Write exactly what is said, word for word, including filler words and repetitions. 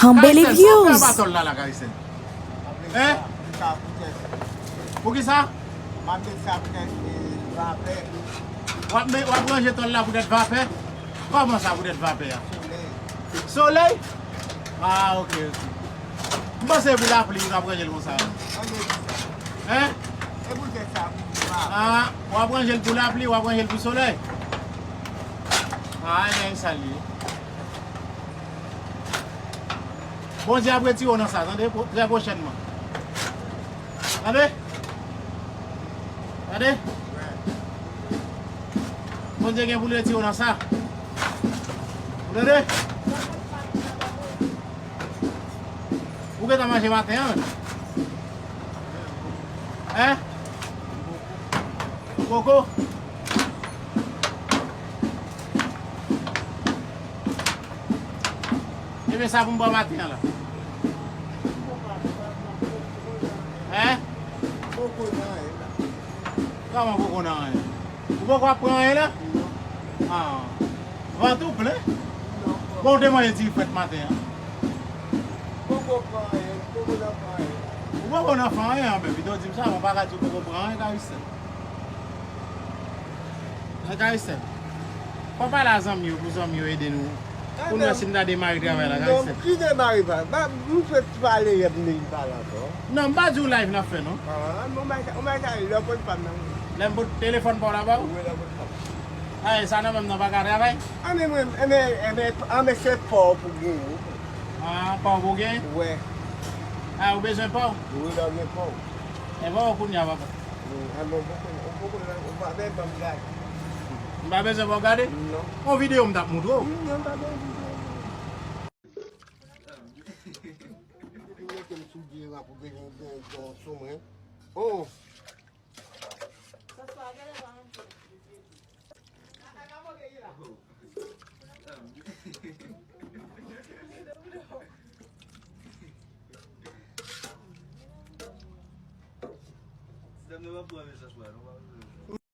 Anbele Views. Kaysen, sa w fè anba tòl la, la, Kaysen? Hein? Poukisa? M ap met sa poutèt, e, vapè. W ap met, w ap ranje tòl la poutèt vapè? Kòman sa poutèt vapè a? Solèy. Solèy? Ah, ok, ok. M panse pou lapli, ou t ap ranje l konsa. Hein? E poutèt sa, pou vapè. Ah, w ap ranje l pou lapli, w ap ranje l pou solèy? Ah, ebyen, e sa l ye. Bondye ap retire w nan sa, tande, po-, trè pwochènman. Tande? Tande? Bondye gen pou l retire w nan sa. Ou tande? Ou gentan manje maten an? Hein? Poko? Ebyen, sa pou m bò maten an la. Hein? Kòman poko nan anyen? Ou poko ap pran anyen la? Ah. Vant ou plen? Bon, ou te manje diri frèt maten an? Ou poko nan fè anyen, ou poko nan fè anyen. Ou poko nan fè anyen, men pito w di m sa, mwen pa ka di w poko pran anyen, Kaysen. Kaysen. Fò pale a zanmi yo pou zanmi yo ede nou. Pou nou wè si n ta demare travay la, Kaysen. Non, ki demare pa? Ba, m fèk pale yè m vin pale ankò. Non, m pa di w live n ap fè, non. Ah, m bay sa, m bay sa, lè w pot pa m nan. Lè m pot telefòn pa w la ba w? Wi, lè w pot pa m. Ay, sa nan menm nan pa ka travay? Anben, mwen, anben, anben, anben, se pa w pou genyen. Ah, pa w pou genyen? Wi. Ah, ou bezwen pa w? Wi, lè w gen pa w. E pa w kounye a, papa. Wi, anben, ou poko, ou poko, ou pa menm ban m gade. M pa bezwen ba w gade? Non. On videyo m t ap montre w. Non, pa gen videyo. Mete m sou dye la pou gen, gen, gen sou mwen. Oh.